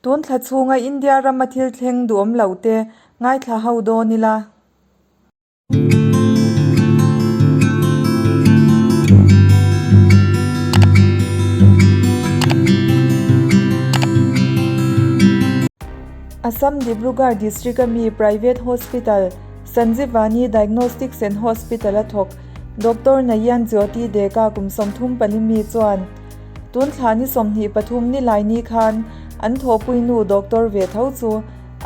Tun thla chhunga India rama thil thleng duhawm lo te ngaithla ho dawn ila. Assam Dibrugarh District a mi Private Hospital Sanjivani Diagnostics and Hospital a thawk Doctor Nayan Jyoti Deka kum 34 mi chuan Tun thla ni 23 ni lai ni khan an thawhpui nu doctor ve tho chu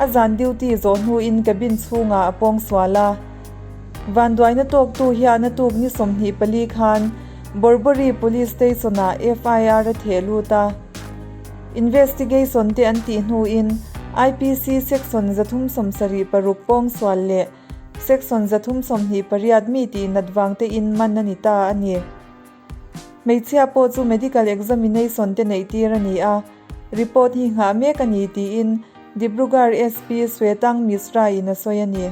a zan duty zawh hnuin cabin chhungah a pawng sual a. Vanduaina tawktu hian a tuk ni 24 khan Borbori Police Station-ah FIR a theh lut a. Investigation te an tih hnuin IPC Section 376 pawng sual leh Section 328 mi tih nat vang te in man a ni ta a ni. Hmeichhia pawh chu medical examination te neih tir a ni a, report hi nghah mek a ni tiin Dibrugarh SP Swetang Mishra in a sawi a ni.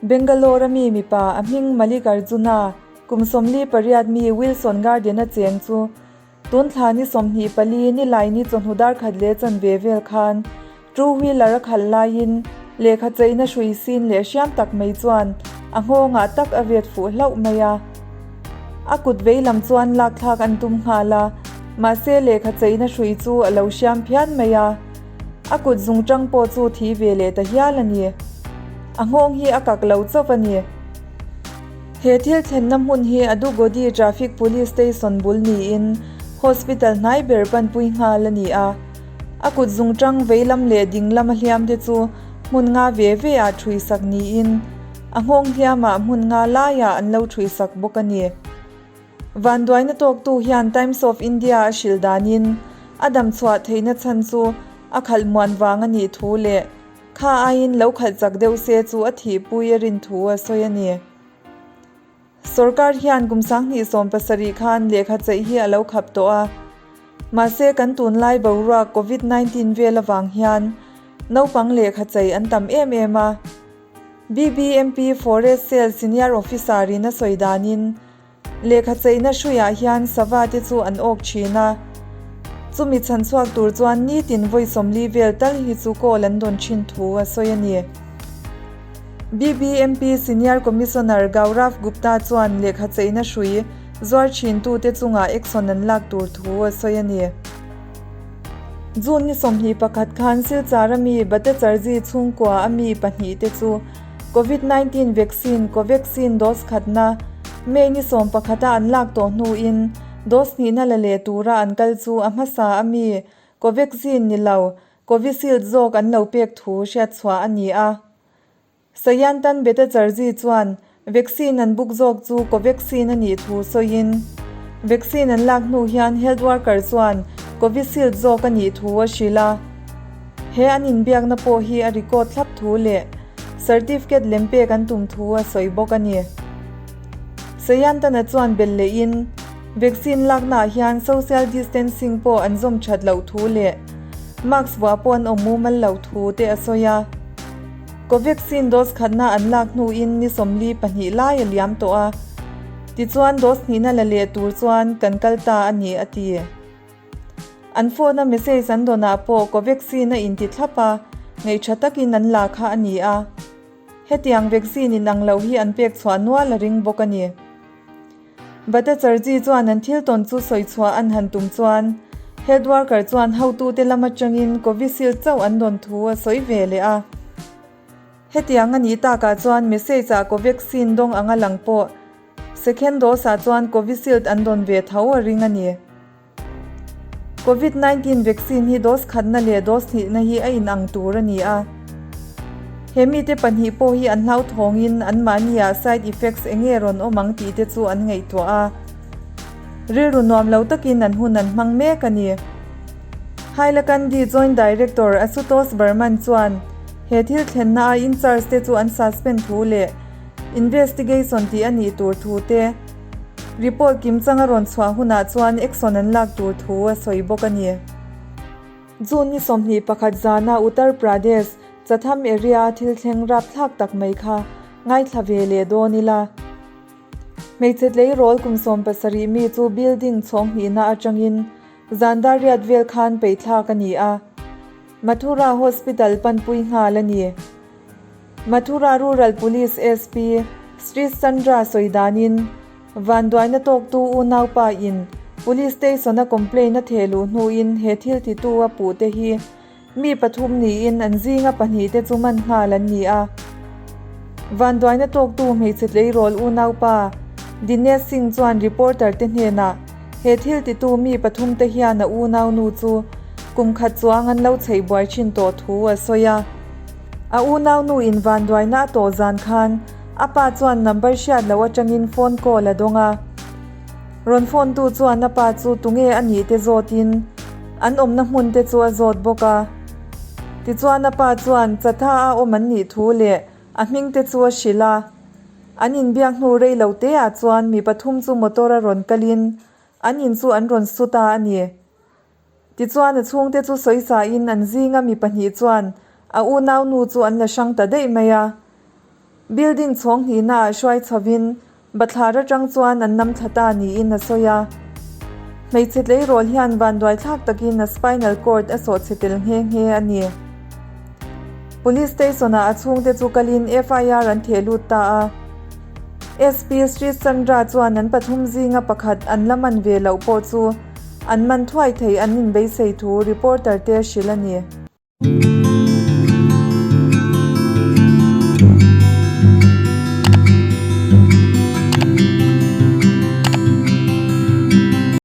Bangalore a mi mipa a hming Mallikarjuna kum 48 mi Wilson Garden a cheng chu tun thla ni 24 ni lai ni chawhnu dar khat leh chanve vel khan Two wheeler a khalh laiin lehkha cheina hrui sin leh hriam tak mai chuan a nghawngah tak a vet fuh hlauh mai a. A kut vei lam chuan lak thlak an tum nghal a, mahse lehkha cheina hrui chu a lo hriam phian mai a. A kut zung tang pawh chu thi ve leh ta hial a ni. A nghawng hi a kak lo chauh a ni. He thil thlenna hmun hi Adugodi Traffic Police Station bul niin Hospital hnai ber panpui nghal a ni a. A kut zungṭang veilam leh dinglam a hliam te chu hmun nga ve ve ah ṭhui sak niin a nghawng hliamah hmun nga laiah an lo ṭhui sak bawk a ni. Vanduaina tawktu hian Times of India a hrilh danin a damchhuah theihna chhan chu a khalh muan vang a nih thu leh kha aiin lo khalh chak deuh se chu a thihpui a rin thu a sawi a ni. Sorkar hian kum 2017 khan lehkha cheih hi a lo khap tawh a. Mahse kan tunlai boruak Covid 19 vel avang hian naupang lehkha chei an tam em em a. BBMP Forest Cell Senior Officer in a sawi danin lehkha cheihna hruiah hian sava te chu an awk thin a. Chumi chhan chhuak tur chuan nitin vawi 40 vel tal hi chu call an dawn thin thu a sawi a ni. BBMP Senior Commissioner Gaurav Gupta chuan lehkha cheina hrui zuar thintute chungah action an lak tur thu a sawi a ni. June ni 21 khan Silchar a mi Bhattacharjee chhungkua a mi pahnih te chu Covid 19 vaccine Covaxin dose khatna May ni 11 a an lak tawh hnuin dose hnihna la leh tura an kal chu a hmasa a mi Covaxin ni lo Covishield zawk an lo pek thu hriatchhuah a ni a. Sayantan Bhattacharjee chuan vaccine an book zawk chu Covaxin a nih thu sawiin, vaccine an lak hnu hian health worker chuan Covishield zawk a nih thu a hrilh a. He an inbiakna pawh hi a record thlap thu leh certificate lem pek an tum thu a sawi bawk a ni. Sayantana chuan belh lehin, vaccine laknaah hian social distancing pawh an zawm that loh thu leh mask vuah pawh an awm mumal loh thu te a sawi a. Covaxin dose khatna an lak hnuin ni 42 lai a liam tawh a, tichuan dose hnihna la leh tur chuan kan kal ta a ni a ti. An phone a message an dawnah pawh Covaxin a inti thlap a, ngaihṭha takin an la kha a ni a. Hetiang vaccine in ang loh hi an pek chhuah nual a ring bawk a ni. Bhattacharjee chuan an thil tawn chu sawi chhuah an han tum chuan health worker chuan hotute lam atangin Covishield chauh an dawn thu a sawi ve leh a. Hetiang a nih takah chuan message ah Covaxin dawng anga lang pawh second dose ah chuan Covishield an dawn ve tho a ring a ni. Covid 19 vaccine hi dose khatna leh dose hnihna hi a inang tur a ni a. He mite pahnih pawh hi an hlauthawngin anmahniah side effects eng nge rawn awm ang tih te chu an ngaihtuah a. Rilru nuam lo takin an hun an hmang mek a ni. Hailakandi Joint Director Ashutosh Barman chuan he thil thlenna a in-charge te chu an suspend thu leh investigation tih a nih tur thu te Report kimchang a rawn chhuah hunah chuan action an lak tur thu a sawi bawk a ni. June ni 21 zana Uttar Pradesh, Chatham area a thil thleng rapthlak tak mai kha ngaithla ve leh dawn ila. Hmeichhe tleirawl kum 17 mi chu building chhawng hnihna atangin zan dar riat vel khan peithlak a ni a. Mathura Hospital panpui nghal a ni. Mathura Rural Police SP Sri Chandra sawi danin, Vanduaina tawktu unaupa in Police Station a complaint a theh luh hnuin he thil titu a puhte hi Mi pathum niin an zinga pahnihte chu man nghal an ni a. Vanduaina tawktu hmeichhe tleirawl unaupa Dinesh Singh chuan reporter te hnenah he thil titu mi pathumte hian a unaunu chu kum khat chuang an lo chheih buai thin tawh thu a sawi a. A unaunu in vanduaina a tawh zan khan a pa chuan number hriat loh atangin phone call a dawng a. Rawn phone tu chuan a pa chu tunge a nih te zawtin an awmna hmun te chu a zawt bawk a. Tichuan a pa chuan Chatha a awm an nih thu leh a hming te chu a hrilh a. An inbiak hnu rei lo te ah chuan mi pathum chu motor a rawn kalin an in chu an rawn su ta a ni. Tichuan a chhungte chu sawisain an zinga mi pahnih chuan a unaunu chu an la hrang ta daih mai a. Building chhawng hnihnaah hruai chhovin bathlar atang chuan an nam thla ta niin a sawi a. Hmeichhe tleirawl hian vanduai thlak takin a spinal cord a sawhchhe tel nghe nghe a ni. Police station-ah a chhungte chu kalin FIR an theh lut ta a. SP Sri Chandra chuan an pathum zinga pakhat an la man ve loh pawh chu an man thuai thei an inbeisei thu reporter te hrilh a ni.